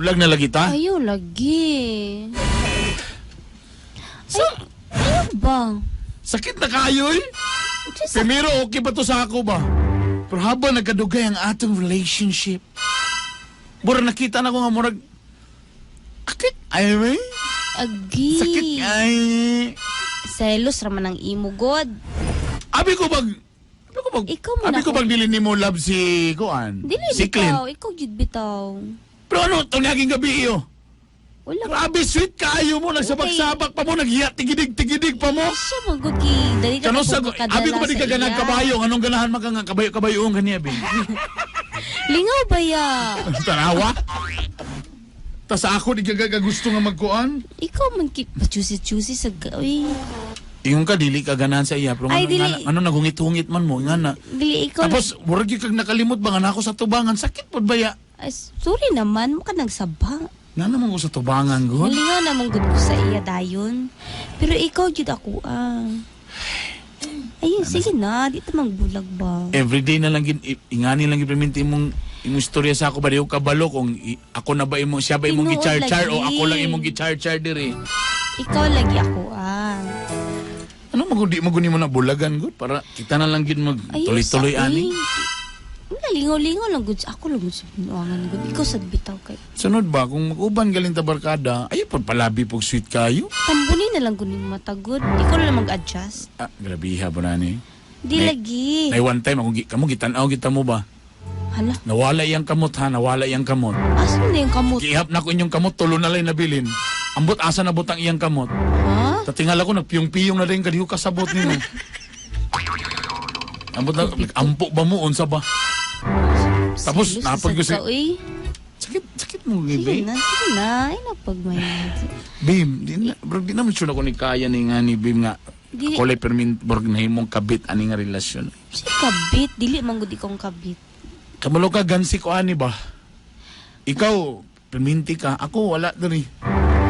Bulag na lagi ta? Ayaw lagi. Ay, ayaw ba? Sakit na kayo eh. Sa- Primero, okay ba to sa ako ba? Pero habang nagkadugay ang atong relationship, mura nakita na ko nga murag, akit, ay, may, Agi. sakit, ay. Selos raman ang imo god. Abi ko bag, abi ko bag, Ikaw man abi ko ako. bag dili nimo love si Kuan, Dili si Clint. bitaw, ikaw jud bitaw. Pero ano, itong naging gabi iyo? Wala. Grabe, sweet kaayo mo, nagsabak-sabak pa mo, naghiya, tigidig-tigidig pa mo. Siya man gud kay dali ka Kano na sa, po makadala abi ko ba di sa ka ganang iya. kabayo? Anong ganahan man ka nga kabayo-kabayo ang kaniya, bi? Lingaw ba ya? Tarawa? Tas ako di ka gusto nga magkuan? Ikaw man kay pa-choosy-choosy sa uy. Ingon ka dili ka ganahan sa iya pero Ay, ano, dili. ano nagungit-hungit man mo nga na. Dili ikaw. Tapos murag gyud kag nakalimot ba nga nako sa tubangan sakit pod ba ya? Ay, sorry naman mo ka nagsaba. Na naman ko sa tubangan gud. Malingaw naman gud ko sa iya dayon. Pero ikaw jud ako ah. Ayun, sige na, di ta magbulag ba. Everyday na lang gid ingani lang gid perminti imong imong istorya sa ako ba di ko kabalo kung ako na ba imong siya ba imong Tinuod gi-char-char o lagi. ako lang imong gi-char-char diri. Ikaw lagi ako ah. Ano magudi maguni mo na bulagan gud para kita na lang gid mag Ayun, tuloy-tuloy sa- ani. Ay, wala, lingaw-lingaw lang gud. Ako lang gud sa binuangan gud. Ikaw sa bitaw kay. Sunod ba kung mag-uban galing ta barkada, ayo pod palabi pog sweet kayo. Tambuni na lang gud ning matagod. Ikaw na lang mag-adjust. Ah, grabiha po na ni. Di lagi. Nay one time ako kamo gitan-aw kita mo ba? Hala, Nawala iyang kamot ha, nawala iyang kamot. asa na yung kamot? Gihap na ko inyong kamot, tulo na lang nabilin. Ambot asa na butang iyang kamot. Ha? Tatingal ako nagpiyong-piyong na rin kadiho kasabot nimo. Ambot na ampo ba mo unsa ba? Tapos, Selos napag na ko sad si- ka, uy. Sakit sakit mo Sige babe. na, sige na. Ay, napagmay. Babe, di na, bro, di naman sure ako ni kaya ni nga ni babe nga. Di- Ako lay permin borg nahimong kabit ani nga relasyon. Si kabit, dili man gud ikaw ang kabit. Kamalo ka gansi ko ani ba? Ikaw perminti ka, ako wala diri.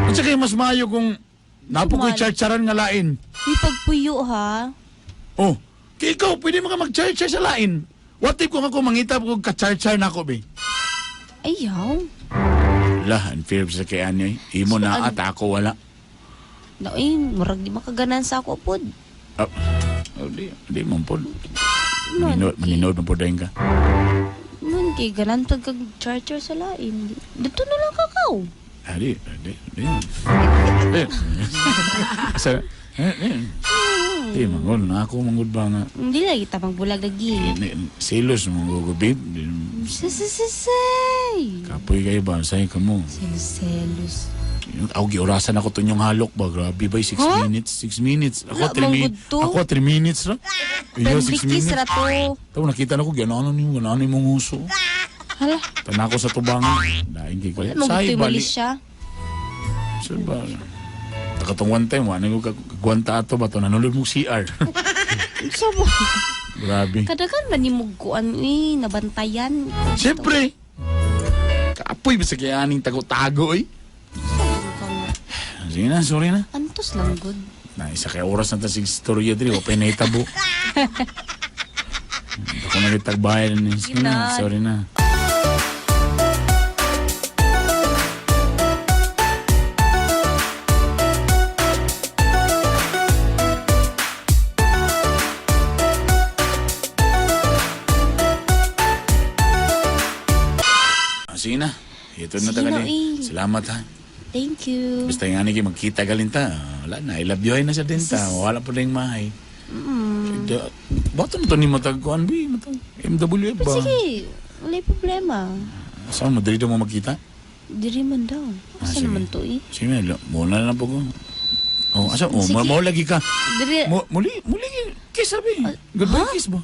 Unsa kay mas maayo kung napo ko'y Sumali. charcharan nga lain? Uy, pagpuyo ha. Oh, kay ikaw pwede mo ka mag-charchar sa lain. What if kung ako mangita ko ka-charchar na ako be? Ayaw. Lah, unfair sa kay ani. Imo So, na ano- at ako wala. Na, uy, murag di makaganan sa ako pod. Ah, oh, di, di man po. Man, Maninood, maninood man po dahin ka. Man, kay ganan pag kag charger sa lain. Dito na lang kakaw. Ah, di, di, di. Di. Sa, eh, eh. Di, mangol na ako, mangol ba nga. Hindi lagi ta magbulag lagi. Silos, mangol babe. Sasasasay. Kapoy kayo ba? Say ka mo. Selos, selos. Ako, giurasan ako to yung halok ba? Grabe ba? 6 Huh? minutes? 6 minutes. Ako, Wala, 3 minutes. manggod to. Ako, 3 minutes ra. Iyo, 6 Friendly kiss minutes. ra to. Tapos nakita na ko, gano'n nimo, gano'n imong nguso. Hala, Tana ko sa tubangan. Daing kay wala kaya. man Say, gud to'y bali. mali siya. Sir ba? Takatong one time, wala ko kagwanta ato ba to nanulod mo CR. Unsa ba? Grabe. Kadagan man ni kuan eh, nabantayan. Siyempre. Kapoy ba sa kaya aning tago-tago eh. Sige na, sorry na. Antos lang gud. Na isa kay oras na ta sig istorya diri, wa pay nahitabo. Ako na kitagbayan ni. Sige na, sorry na. Ah, sige na. Ito na Sige na, tagali. eh. Salamat ha. Thank you. Basta nga ni magkita galin ta. Wala na, I love you ay na sa din ta. Wala po rin mahay. Mm. Bato na to ni matagkuan bi, matag MWF ba? Sige, wala problema. Saan mo diri mo magkita? Diri man daw. Ah, Asa sige. naman to eh? Sige, muna na lang po ko. Oh, asa? Oh, Sige. mo lagi ka. Diri, Mo, muli, muli kiss sabi. Goodbye ha? kiss ba?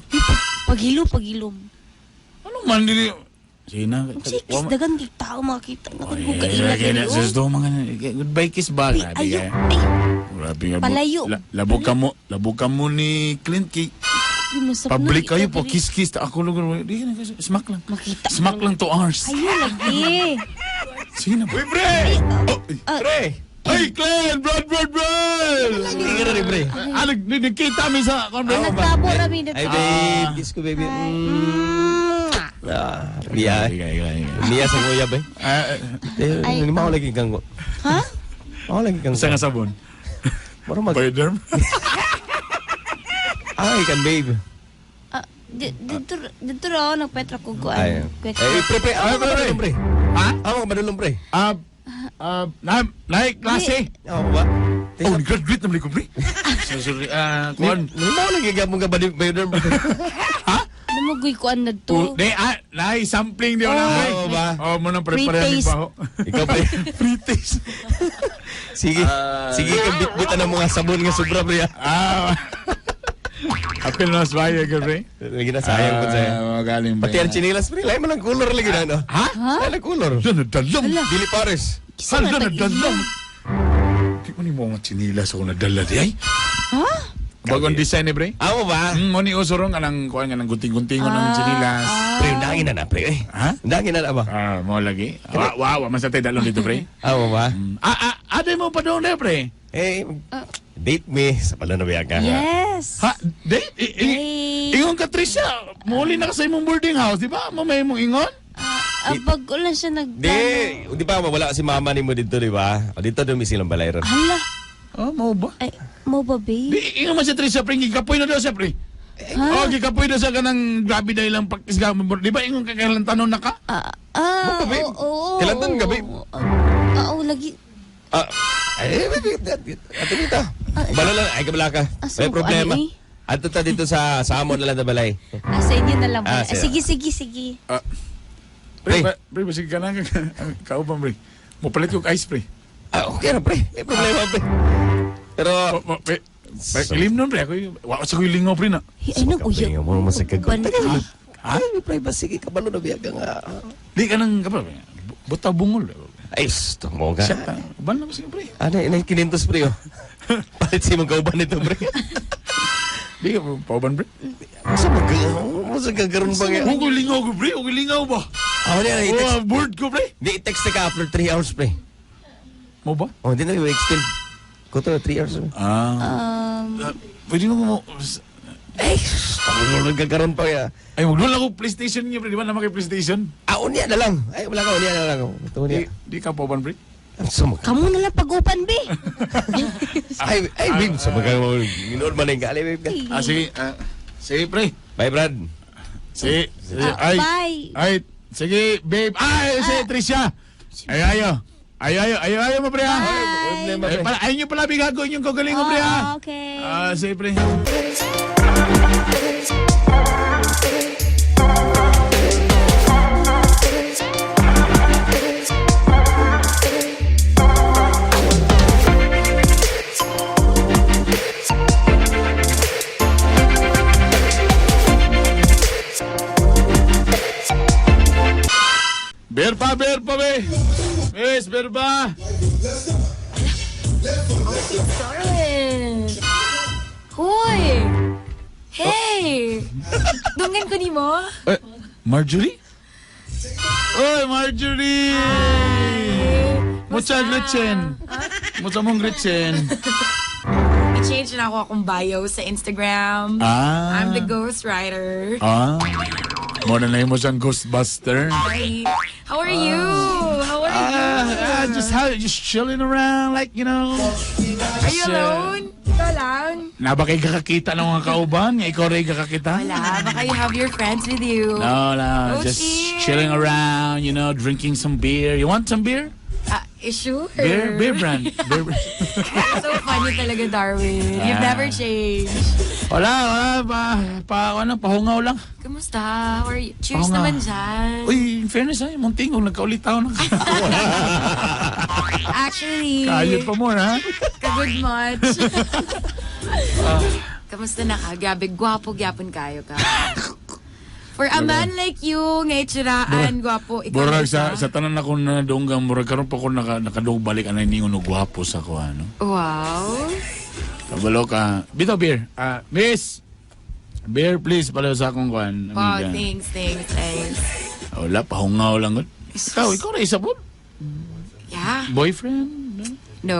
Paghilom, paghilom. Ano man dili? Sige na. Sige, kiss dagan kay tao makita. Naku, Ay, kung kaila ay, diri, ay, oh. sus, do, mga goodbye kiss ba? Ay, Grabe ayaw, ka. ay. Grabe ka. Palayo. Labo ka mo, labo ka mo ni Clint kay Uy, masarap public na kayo kita po diri. kiss kiss ta ako lugar di na kasi smack lang. Makita. Smack lang 2 hours. Ayaw lagi. Sige na. Uy, pre! Oh, ay. Ah. Pre! Ay, Clint! Brad, Brad, Brad! Hindi ka na rin, pre. Ah, nagkita mi sa Nagtabo rami Ay, na babe. Kiss ko, baby. Mm. Ah, biya. Ikaw, ikaw, ikaw. Niya sa kuya ba? Ah, Eh, Ay. mao lagi kang. Ha? Mao lagi kang. sa nga sabon? Mura mag Bioderm? Ay, kan babe. Ah, dito, dito raw, nagpetra ko kuan. Ay. Quick. Eh, pre, pre. Ay, Ako pre, pre. ka pre. Ha? Ako ka madulong pre. Ah, ah, na, naik klase. Ako ba? Oh, graduate naman ko, pre. So, sorry, ah, kuan. Mao lagi ka mong kabadi bayoderm. Ha? Lumugoy kuan na Oh, to. di, ah, naay, sampling di wala, pre. Oo ba? Oh, mo nang Free prepare ni taste. baho. Ikaw pre. Free taste. Sige. Sige ka bitbitan ang mga sabon nga sobra pre. Ah. Ah. Apil na sa bayo, pre. Lagi na sayang po saya. Ah, magaling ba Pati ang yan? chinilas pre, lain man ang color lagi na no. Ha? Lain ang color. Hala, nadalam. Dili pares. Kisa Hala, na tag- nadalam. Di mo ni mo nga chinilas ako nadala di ay. Ha? Bagong design ni pre. Amo ba? Mo ni uso ron kanang kuan kanang gunting-guntingon ng chinilas. Pre, undangin na na pre. Eh. Ha? Undangin na na ba? Ah, mo lagi. Wa wa wa man sa tayo dalon dito pre. Amo ba? Ah, ah, aday mo pa doon eh, pre. Eh, date me sa pala na biya ka. Yes. Ha, date? Date. Ingon ka, Trisha. Muli na ka sa imong boarding house, di ba? Mo may imong ingon? Ah, bago lang siya nag Di, di ba wala si mama ni mo dito, di ba? O dito dumi silang balay ron. Hala. Oh, mo ba? Ay, mo ba, babe? Di, ingon man si Trisha, pre. Gikapoy na daw siya, pre. Ha? Oh, gikapoy na siya ka ng grabe dahil lang practice ka. Di ba ingon ka kailan tanon na ka? Ah, ah, Mo ba, babe? oo, oo, Kailan taon ka, oo, babe? oo. Ah, oo, lagi. Ah, ay, ato dito. Balo lang, ay kabala ka. Ah, May so, problema. ano eh? Ato ta dito sa amon na lang na balay. Ah, sa inyo na lang. Ah, Ah, sige. sige, sige, sige. Ah, pre, Pre. ba, pre, basig ka na. Kauban, pre. Mupalit kong ice, pre. Ah, okay na pre. May problema pre. Pero Oh, oh, pre, pre, lim nun, pre. Ako, wa sa ko yung lingaw, pre, na. Ay, ay, nag-uyab. Mo mo sa kagod. Ban- Ha? Ay, pre, ba sige kabalo na biya ka nga. Di ka nang, kapal, pre. Buta bungol. Ay, sto mo ka. Siya, uban na ba sige, pre? Ano, inay kinintos pre oh. Palit si mong kauban nito pre. Di ka pauban, pre. Asa mag Asa gagaron pa nga. Huwag lingaw ko, pre. Huwag lingaw ba? Ah, wala na i-text. Oh, bored ko, pre. Di i-text ka after 3 hours pre. Mo ba? Oh, di na i-extend. Kuto 3 hours. Pre. Ah. Pwede mo mo... Ay, sto mo gagaron pa nga. Ay, magdula ko PlayStation niya, pre. Di ba naman kay PlayStation? Ah, unya na lang. Ay, wala ka unya na lang. Ito unya. Di, di ka pauban, pre. Ang sumag. Kamu na lang pag-upan, be. Ay, ay, babe, sa mga ginoon man yung gali, babe. Ah, sige. Ah, sige, pre. Bye, Brad. Sige. Sige. Ah, Ay. bye. Ay, sige, babe. Ay, sige, Tricia. Ay, ayo. Ay, ayo, ayo, ayo mo, pre, ha? Problema, Ay, pre. pala, ayun yung pala, bigago yung kagaling mo, pre, ha? Ah, okay. Ah, sige, pre. Beer pa, beer pa, be. Miss, beer pa. Darwin! Hoy! Hey! Dunggan ko nimo? Eh, Marjorie? Oy, Marjorie! Mucha Gretchen. Mucha mong Gretchen. I-change na ako akong bio sa Instagram. Ah. I'm the ghost writer. Ah. Mo na na mo siyang Ghostbuster. Hi. How are you? How are you? Ah, just how just chilling around like, you know. Are you alone? Ikaw lang? Na ba kayo kakakita ng mga kauban? Nga ikaw rin kakakita? Wala. Baka you have your friends with you. No. Oh, Just cheers. chilling around, drinking some beer. You want some beer? Ah, eh, sure. Beer, beer brand. Beer brand. So funny talaga, Darwin. You've Ah. never changed. Wala, wala. Pa, pa, ano, pahungaw lang. Kumusta? How are you? Cheers Oo nga. naman dyan. Uy, in fairness ay, munting kung nagkaulitaw na. Actually, Kayod pa more, ha? Ka-good much. Kamusta na ka? Grabe, gwapo gyapon kayo ka. For a man like you, nga itsuraan, gwapo. Ikaw Murag isa. sa tanan ako na donggang, murag karon pa ko nakadong balik anay ningon og gwapo sa ko ano. Wow. Kabalo ka. Bitaw beer. Ah, miss. Beer please pala sa akong kuan. Wow, amiga. thanks, thanks, thanks. Wala pahungaw lang gud. Ikaw ra isa po. Yeah. Boyfriend? No? No,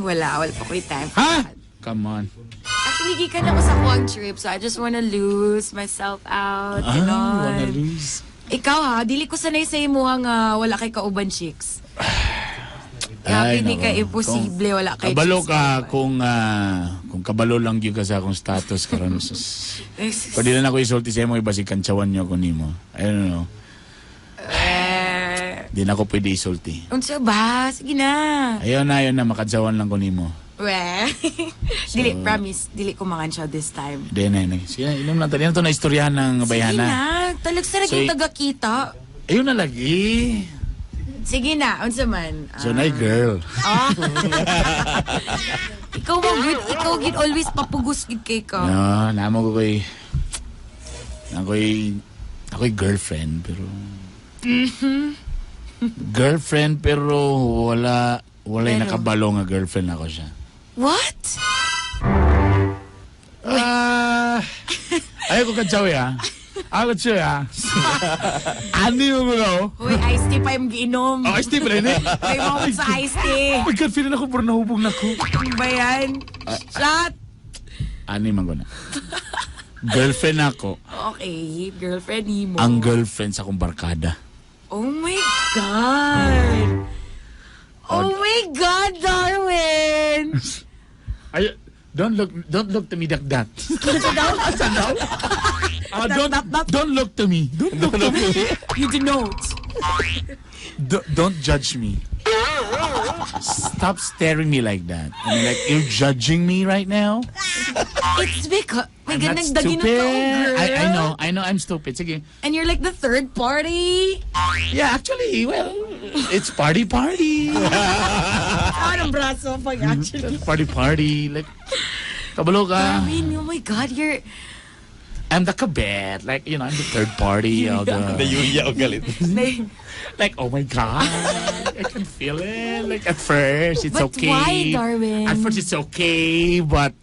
wala. Wala pa ko yung time for Ha? that. Come on. Actually, gikan ako sa kuwang trip, so I just wanna lose myself out. Ah, you Ganon. wanna lose. Ikaw ha, dili ko sanay sa imo nga wala kay kauban chicks. Grabe, Ay, di ka nako. imposible wala kay Kabalo chicks ka kauban. kung kabalo lang gyud ka sa akong status karon. Sus. Pwede na ako isulti sa imo iba si kantsawan niyo ako nimo. I don't know. Eh, Di na ako pwede isulti. unsa ba? Sige na. Ayaw na, ayaw na, makadsawan lang ko nimo. We. Dili, promise, dili ko mangansyaw this time. Di na, na. Sige na, inom lang tayo. Ano to na istoryahan ng Sige bayhana? na, talag sa So, yung taga-kita. Ayun na lagi. Sige na, unsa man. So, na girl. Ah. Ikaw mo good, ikaw gid always papugos gid kay ka. No, namo ko ko'y... Ako'y... Ako'y girlfriend, pero... Girlfriend, pero wala... Wala'y Pero? nakabalo nga girlfriend ako siya. What? Ah, ayaw ko katsawi, ha? Ayaw ko katsawi, ha? Ano yung mga, oh? Hoy, iced tea pa yung giinom. Oh, iced tea pa rin, eh. May mga sa iced tea. Oh my God, feeling ako, bro, nahubog na ko. Ano ba yan? Shot! Ano man ko na. Girlfriend ako. Okay, girlfriend ni mo. Ang girlfriend sa akong barkada. Oh my God! Oh my God, Darwin! Ay, don't look to me like that. Asa daw? Ah, don't look to me. Don't look to me. You do not. Don't judge me. Stop staring me like that. I mean, like you're judging me right now. It's because may I'm not ganang dagin stupid. ka, girl. I know I'm stupid. Sige. And you're like the third party. Yeah, actually, well, it's party party. Anong braso pag actually. Party party. Like, kabalo ka. Darwin, oh my God, you're... I'm the kabet. Like, I'm the third party of the... Nayuya o galit. Like, oh my God, I can feel it. Like, at first, it's But okay. why, Darwin? At first, it's okay. But,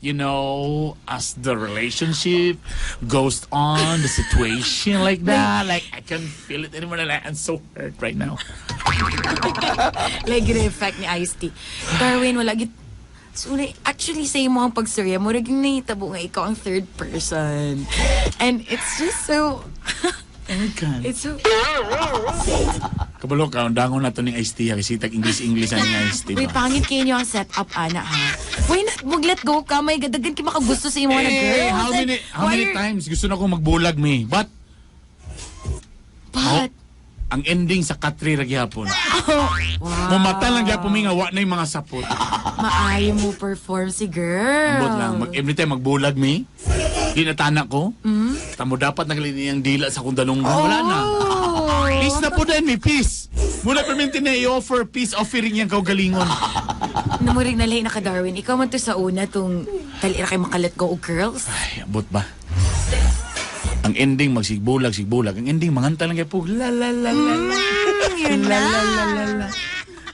as the relationship goes on, the situation like that, like, I can't feel it anymore. Like, I'm so hurt right now. Like, yung effect ni iced tea. Darwin, wala git... So, actually, sa imo ang pagsurya, mo yung nahitabo nga ikaw ang third person. And it's just so... Oh my God. It's so... Kabalo ka, ang dangon na to ning iced tea. Kasi tag English-English ang iced tea Uy, ba? pangit kayo niyo ang setup, ana, ha? Why not? Mag-let go ka. May gadagan kayo makagusto sa imo na Eh, girls. how And many how why many times gusto na akong magbulag me? But But, ang ending sa Katri ra gihapon. Wow. Mumata lang gyapon mi nga wa na yung mga sapot. Maayo mo perform si girl. Ambot lang mag every time magbulag mi. Ginatana ko. Tamo dapat naglini ang dila sa akong dalunggan. Wala na. Oh. Peace na po din mi, peace. Muna perminti na i-offer peace offering yang kaugalingon. Namuring na lahi na ka, Darwin. Ikaw man to sa una tong tali ra kay makalet go og girls. Ay, abot ba? Ang ending magsigbulag, sigbulag. Ang ending manganta lang kay pug. La la la la la. Yun La na. la la la la.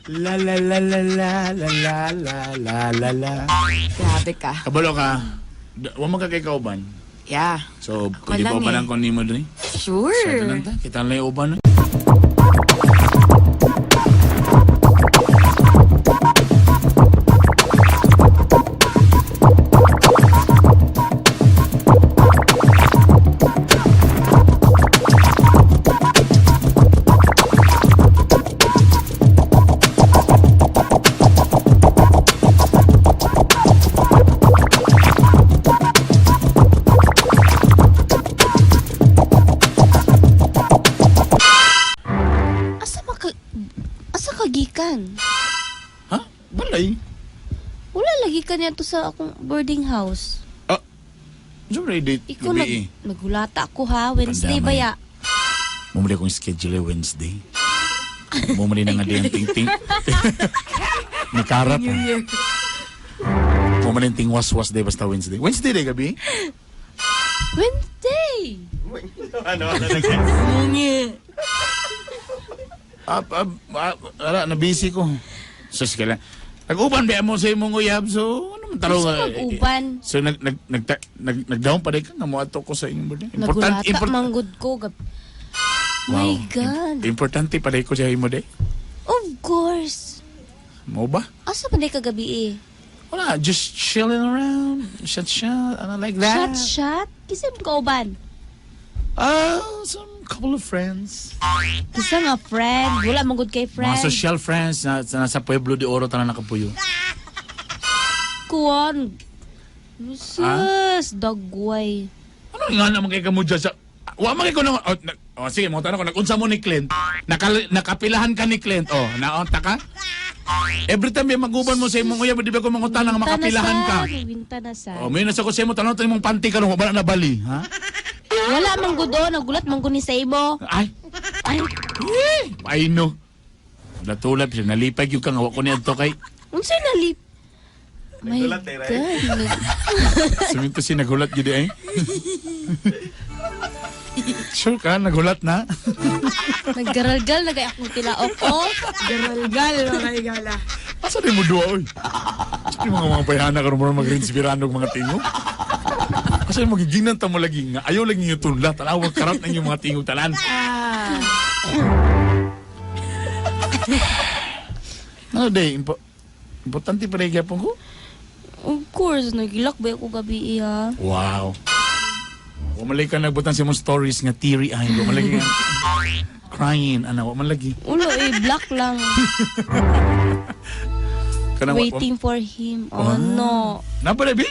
La la la la la la la la la la la. Grabe ka. Kabalo ka. Wa man ka kay kauban. Yeah. So, pwede lang ba ubanan eh. ko nimo diri? Sure. Sa lang ta, kita lang yung uban. Asa maka... Asa ka gikan? Ha? Balay. Wala lagi ka niya to sa akong boarding house. Ah. So, date Ikaw gabi nag, eh. naghulata ako ha. Wednesday Pandamay. ba ya? Mumuli akong schedule eh, Wednesday. Mumuli na nga di ang ting-ting. Ni Karat. New Year. Mumuli ang ting-was-was day basta Wednesday. Wednesday day gabi? Wednesday! Ano nag-guess? Ah, ah, ah, ala, na-busy ko. So, sige lang. Nag-uban ba mo sa imong uyab? So, ano man tarong? Gusto mag-uban. So, nag-down pa rin ka nga mo ato ko sa inyong birthday. Nagulata manggod ko. Gab My God. Importante pa rin ko sa imo day. Of course. Mo ba? Asa man day kagabi eh? Wala, just chilling around. Shot, shot, ano like that. Shot, shot? Kasi mo kauban. Ah, some couple of friends. Kisa nga friend, wala man gud kay friend. Mga social friends na, na nasa Pueblo de Oro tanan nakapuyo. Kuan. Sus, dagway. Ano nga naman kay kamo dyan sa... Wa man kay ko na... Oh, oh, sige, mga tanong ko. Nag-unsa mo ni Clint? Nakapilahan ka ni Clint. Oh, naonta ka? Every time may maguban mo sa imong uyab, di ba ko mangutana nga makapilahan ka? Winta na sa. Oh, may nasa ko sa imo tanong imong panty karon wa na nabali, ha? Wala man gud oh, nagulat man gud ni sa imo. Ay, Ay, eh, ay no. Natulap siya, nalipag yung kang wa ko niadto kay. unsay nalip? My Nagulat eh, right? God. Suminto si nagulat gid eh. Sure ka, nagulat na? Naggaralgal na kay akong tilaok oh. Garalgal, mga higala. Asa di mo duwa, oy? Asa di mga bayhana karon mo mag-rinspirano og mga tingog? Asa di magiginan ta mo lagi nga ayaw lagi ninyo tunla tanawa karat na inyong mga tingog talan. Ah. Ano day, importante pa rin gyapon ko? Of course, nagilak ba ako gabi iya. Wow. Wa man lagi ka nagbutan sa imong stories nga teary eye, wa man lagi nga crying ana, wa man lagi. Ulo eh, black lang. Kanang Waiting for him. Oh Ah. no. Na pa bi?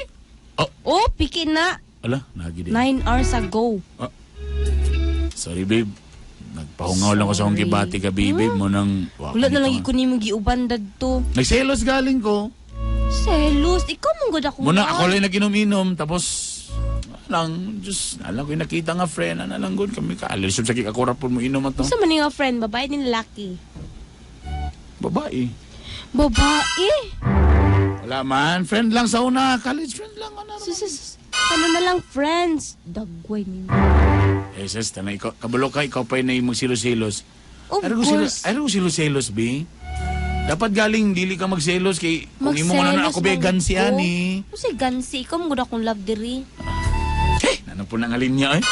Oh, Oh, piki na. ala, nagi di. 9 hours ago. Sorry babe. Nagpahungaw lang ko sa akong Sorry. gibati gabi babe mo nang wa Wala na ko lang nito. ko nimo giuban dadto. Nagselos galing ko. Selos, ikaw man gud ako. Muna ako lang naginom-inom tapos lang just alam ko yung nakita nga friend ana lang good kami ka alis sa kik ako ra pud mo inom ato. Unsa man ni nga friend, babae ni lalaki? Babae. Babae. Wala man, friend lang sa una, college friend lang ana. Sus, sus, sus. Ano na lang friends? Dagway nimo. Eh sis, tanay ikaw kabalo ka ikaw pa na magsilos-silos. Of Ay ko silo, course. ay ko silos-selos bi. Dapat galing dili ka magselos kay kung imo nga na ako be man gansi ko. ani. Unsay gansi? Ikaw man gud akong love diri. Eh, nano po na nga linya eh.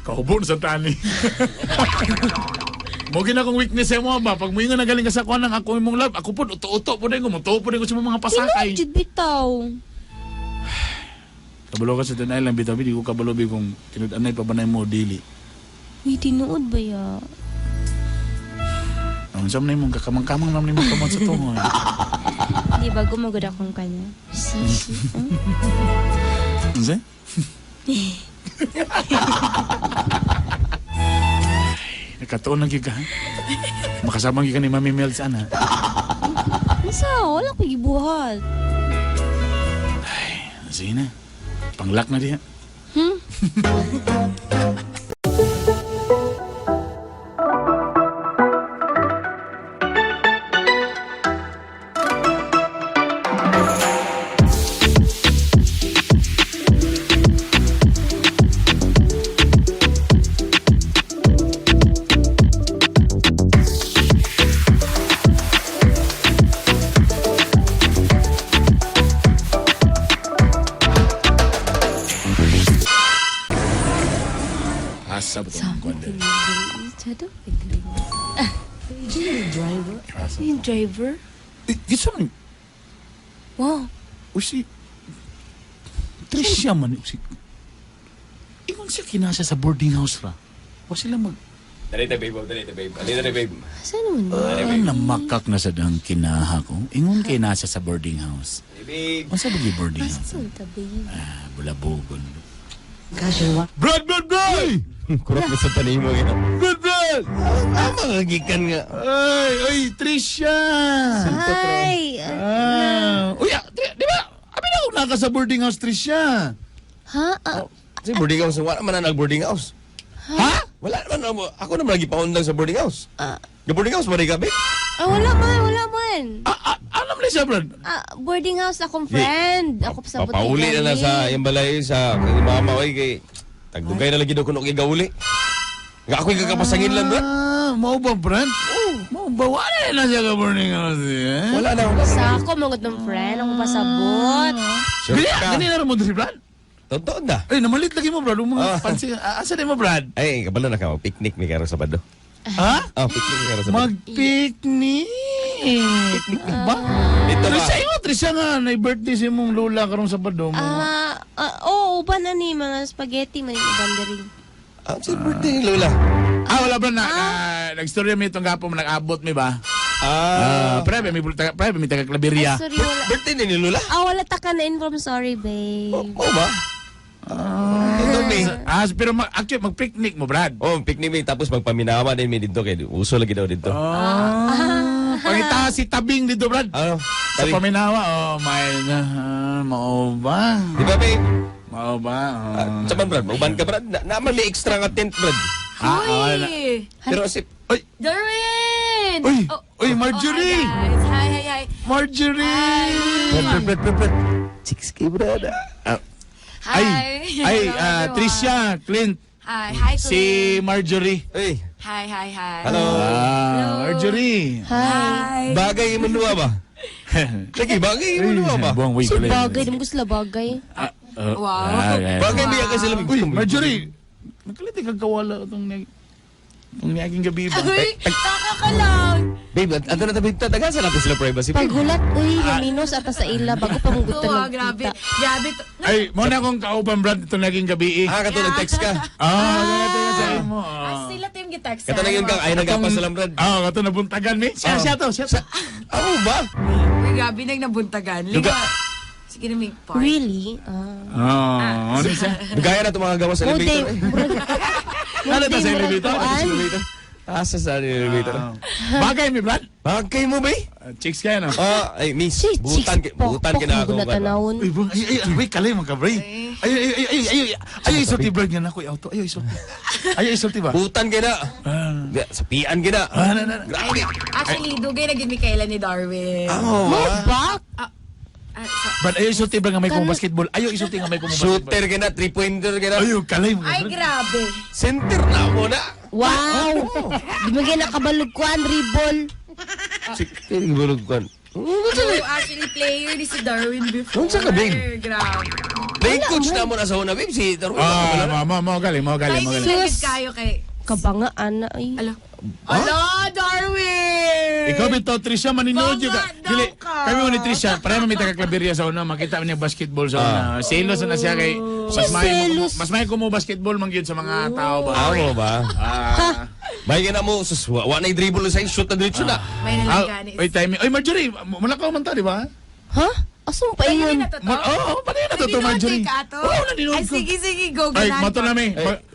Kahubo na sa tani. Mo gina akong weakness sa mo ba pag moingon na galing ka sa kuan ng ako imong love, ako pud uto-uto pud ko mutuo pud ko sa imong mga pasakay. Tinuod jud bitaw. Kabalo ka sa tanay lang bitaw di ko kabalo bi kung tinud-anay pa ba na mo dili. Uy, tinuod ba ya? Ang sa man imong kakamang-kamang naman imong kamot sa tungo. Di ba gumagod akong kanya? Sisi. Unsa? Nakatuon lang gyud ka. Ha? Makasama gyud ka ni Mami Mel sa ana. Masa, wala ko gibuhat. Sige na. Panglak na diha. Hmm? Asa ba itong kwan diri? Chado? Yung driver? Eh, Kinsa man? Wow. O si... Tricia man. O si... Ingon siya kinasa sa boarding house ra. Wa sila mag... Dali ta, babe. Oh, dali ta, babe. Dali ta, babe. Saan naman? Ah, namakak na sa dang kinaha ko. Ingon kay nasa sa boarding house. Dali, babe. Unsa ba yung boarding house? Saan ta, babe? Ah, bulabugon. Brad, Brad, Brad! Kurap na sa tanimo nga. Brad, Brad! Ah, mga gikan nga. Ay, oy, Tricia! Hi! Ah, uy, di ba? Abi na ako naka sa boarding house, Tricia. Ha? Ah, Kasi boarding house, wala man na nag-boarding house. Ha? Wala naman, ako naman lagi paundang sa boarding house. ah, Yung boarding house, ba rin ka, babe? wala man, wala man. Ah, ano man siya, Brad? Ah, boarding house akong friend. Ako sa Papauli na lang sa iyang balay sa kay mama oy kay tagdugay na lagi daw kuno kay gauli. Nga ako'y kakapasangin lang doon. Ah, mao ba, Brad? Oh, mao ba? Wala na siya ka boarding house, eh? Wala na, wala na. Sa ako, mangod ng friend. Ako pasabot. Sure Gani, ka. gani na rin mo diri, Brad? Totoo na. Ay, namalit lagi mo, Brad. Yung mga Ah. pansin. Asa din mo, Brad? Ay, kabalo na ka. Picnic may karon Sabado. Ha? Ah, picnic may karon Sabado. Mag-picnic. Ba? Ito ba? Trisha, imo, Trisha nga, na-birthday si mong lola karong Sabado mo. Ah, oo, uban na ni mga spaghetti man yung uban diri. Ah, si birthday ni Lola. Ah, wala ba na, nagstorya mi itong gapon, nag-abot mi ba? Ah, Ah, pre, may pre, may taga Claveria. Ay, sorry, wala. Birthday ni Lola? Ah, wala ta ka na-inform. Sorry, babe. Mao ba? Ito ni. Ah, pero actually mag-picnic mo, Brad. Oh, picnic mi tapos magpaminawa din mi dito kay uso lagi daw dito. Ah. Pangita si Tabing dito, Brad. Ano? Sa Sabi, paminawa, oh my, mao ba? di ba babe? Mao ba? Oh. Ah, Saban Brad, mauban ka Brad. Na, naman may extra nga tent Brad. Ah, ah, wala. Uy! Pero si Oy, Darwin! Uy! Oh, Uy, Marjorie! Oh, hi, guys. Hi, hi, hi. Marjorie! Brad, Brad, Brad, Brad, Brad. 6K Brad. Ah, Hi. ay, ay, Hello, everyone. Tricia, Clint, Hi, hi, si Clint. Marjorie. Uy, Hi, hi, hi. hello. Ah, Marjorie. Hi. Hi. Bagay mo duwa ba? Lagi, bagay mo duwa ba? Buwang way Si ko lang. bagay, di mo gusto sila bagay. Ah, ah, Wow. ah, okay. Bagay biya ka sila. Uy, Marjorie, nagkalit kang kawala itong itong niaging gabi ba? Uy, taka ka lang. Babe, ato na tabi tatagan sa natin sila privacy. Babe. Paghulat, uy, naminos ata sa ila bago pa mong gusto Wow, grabe. nagkita. Grabe. To. Ay, mo na akong kauban, Brad, itong naging gabi eh. Ah, kato nag-text ka. Ah, ganito sa mo. Ah, sila team gitext. Kato na yun kang ay nagapas sa Brad. Ah, kato nabuntagan mi. Siya, siya to, siya to. Ako ba? Uy, grabe nang nabuntagan. Duga. Liga. Sige na may part. Really? Ah. Oh, ano siya? Gaya na itong mga gawa sa Mo day, elevator. Eh. murag, Ano ta sa elevator? kuan. Elevator. Asa sa elevator. Ah. Bagay mi, Brad. Bagay mo ba? Ah, chicks kayo, no? Ah, ay miss, Si butan chicks kay butan pokpok kay na mo ako. na tanawon. Uy, bro, ay, ay, ay, wait, kalay mga kabray. Ay, ay, ay, ay, ay, ay, ay, isulti, Brad, nga na ko, auto. Ay, isulti. Ay, isulti ba? Butan kay na. Ah, Sa pian kay na. ah, na, na, na. Grabe. Actually, dugay na gid mi kailan ni Darwin. Ako Mo ba? ba? Ah, so- Brad, ayaw isulti, Brad, nga may kong basketball. Ayaw isulti nga may kong basketball. Shooter kay na, three-pointer kay na. Ayaw, kalay mga Ay, Brad. grabe. Center na mo na. Wow! Di mo gyud nakabalog kuan, dribble. Sige, bulog kan. Oh, actually, player ni si Darwin before. Unsa ka, babe? Grabe. Playing coach na mo na sa una, babe. Si Darwin. Ah, mo, mo, mo, galing, mo, galing, mo, Ay, galing. sila gid Sus. kayo kay... Kabanga ana ay. Ala. Ala, Darwin! Ikaw bito, Trisha, maninood yun ka. Banga daw Dili, ka. kami mo ni Trisha, pareho mi taga-klaberya sa una, makita niya basketball sa una. Selos na siya kay, mas may Selos. mas may kumo basketball man gyud sa mga tao ba. Amo ba? Ah, May na mo, sus, wa na dribble sa shoot na diretso na. May ah, nalagani. oy, timing. Oy, Marjorie, mulakaw man ta, di ba? Ha? Asa mo Ay, paingon? na to? Oo, oh, paano yun na to, Nanonood Marjorie? ka ato? Oo, nanonood Ay, ko. sige, sige, go. Ay, ganahan mato ka. na mi.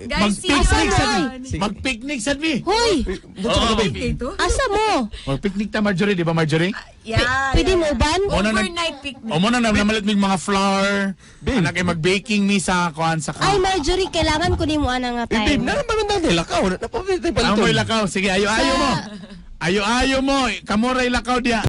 Guys, see Mag-picnic you sa around. mi. Mag-picnic sa mi. Hoy! Unsa ka, babe? Dito? Asa mo? Mag-picnic ta, Marjorie, di ba, Marjorie? Yeah, Pwede yeah. mo uban? Mo na nag- Overnight picnic. O mo na namalit mig mga flour. Babe. Anak ay mag-baking mi sa kuan sa Ay, Marjorie, kailangan ko nimo ana nga Eh, babe, time. na naman natin lakaw. Napapit tayo Amoy paliton. lakaw. Sige, ayo ayo mo. Ayo ayo mo. Kamuray lakaw diya.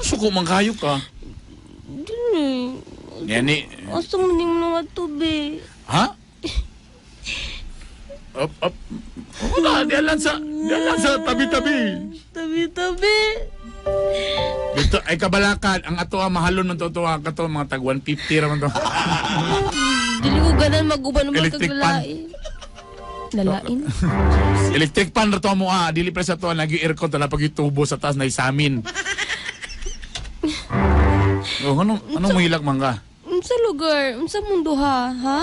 Suko man kayo ka. Dili. Yani. Asa mo ning mga tubig? Ha? Up, up. Wala, diyan lang sa, diyan lang sa tabi-tabi. Tabi-tabi. Dito, ay kabalakan, ang ato ang mahalon ng totoo, ang kato, mga tag 150 raman to. Dili ko ganan mag-uban ng mga Electric pan. kaglalain. Lalain? Electric pan ra to mo ah, dili pa sa to nag aircon tala pag itubo sa taas na isamin. Oh, anong anong mahilak man ka? Unsa lugar? Unsa mundo ha? Ha?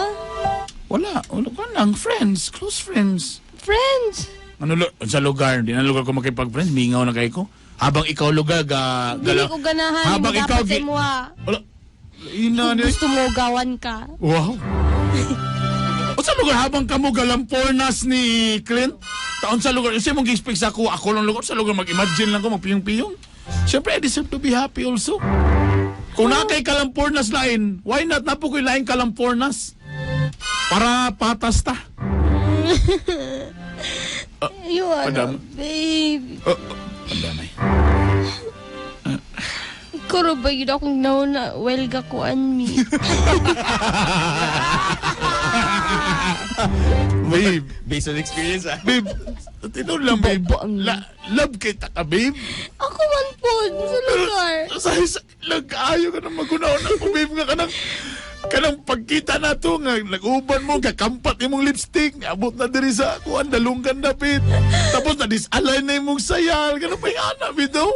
Wala, wala ka lang friends, close friends. Friends! Ano sa lugar, di na lugar ko makipag-friends, mingaw na kay ko. Habang ikaw lugar ga Dili ko ganahan Habang mo ikaw dapat sa gi- imo ha. Wala. Ina Kung ni. gusto mo gawan ka. Wow. O sa lugar habang kamo galampornas ni Clint? Taon sa lugar, kasi mong gi-expect sa ako, ako lang lugar sa lugar mag-imagine lang ko magpiyong-piyong. Siyempre, I deserve to be happy also. Kung na kay kalampornas lain, why not napo ko'y lain kalampornas? Para patas ta. Ayun, Madam. babe. Oh, oh, ang damay. Ikaw ra ba yun akong nauna? Well, gakuan mi. Babe, Based on experience ah. babe, tinuod lang, babe. Bobo ang- Love kita ka, babe. Ako man po sa lugar. Sa lang kaayo ka nang magunaw na ako, babe, nga kanang pagkita na to nga nag-uban mo kakampat imong lipstick, abot na diri sa kuan, dalunggan dapit, tapos na disalign na imong sayal, kanang may anak bitaw,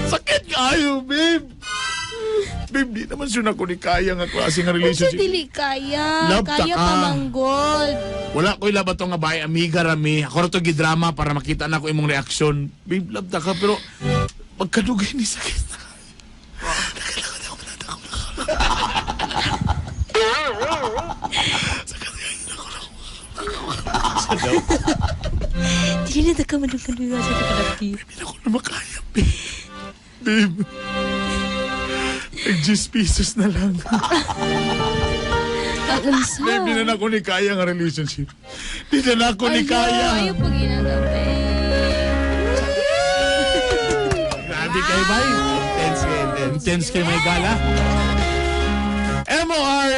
sakit kaayo, babe. Babe, di naman siya na ko ni kaya nga klase nga Unsa relationship. dili kaya? Love ta Kaya ka. pa manggod. Wala ko'y labat to nga bae, amiga rami. Ako ra to gidrama para makita na ko imong reaksyon. Babe, love ta ka, pero pagkadugay ni sakit na. Dili na ka malungkot sa takalapti. Hindi na ko na makaya, babe. Babe. Nag 10 pesos na lang. Unsa? Babe, di na ako ni kaya nga relationship. Di na ako ni kaya. Ayaw pag inagabi. Grabe kay bay. Intense ka, intense. Intense kay may gala. MOR!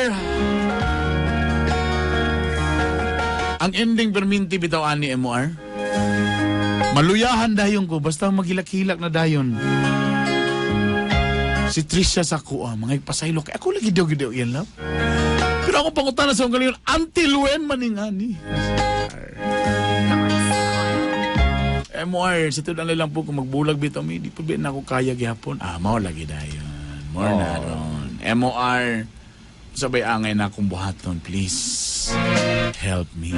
Ang ending perminti bitaw ani MOR. Maluyahan dayon ko basta maghilak-hilak na dayon. Si Trisha sa kuha, mga ipasaylo kay ako lagi daw gidaw yan love. Pero ako pangutana sa akong galingon, until when maningani? MOR, sa tudan lang po kung magbulag bitaw mi, di po ba na ako kaya gihapon. Ah, mao lagi dayon. More na ron. MOR, sabay angay na akong buhaton, please. Help me.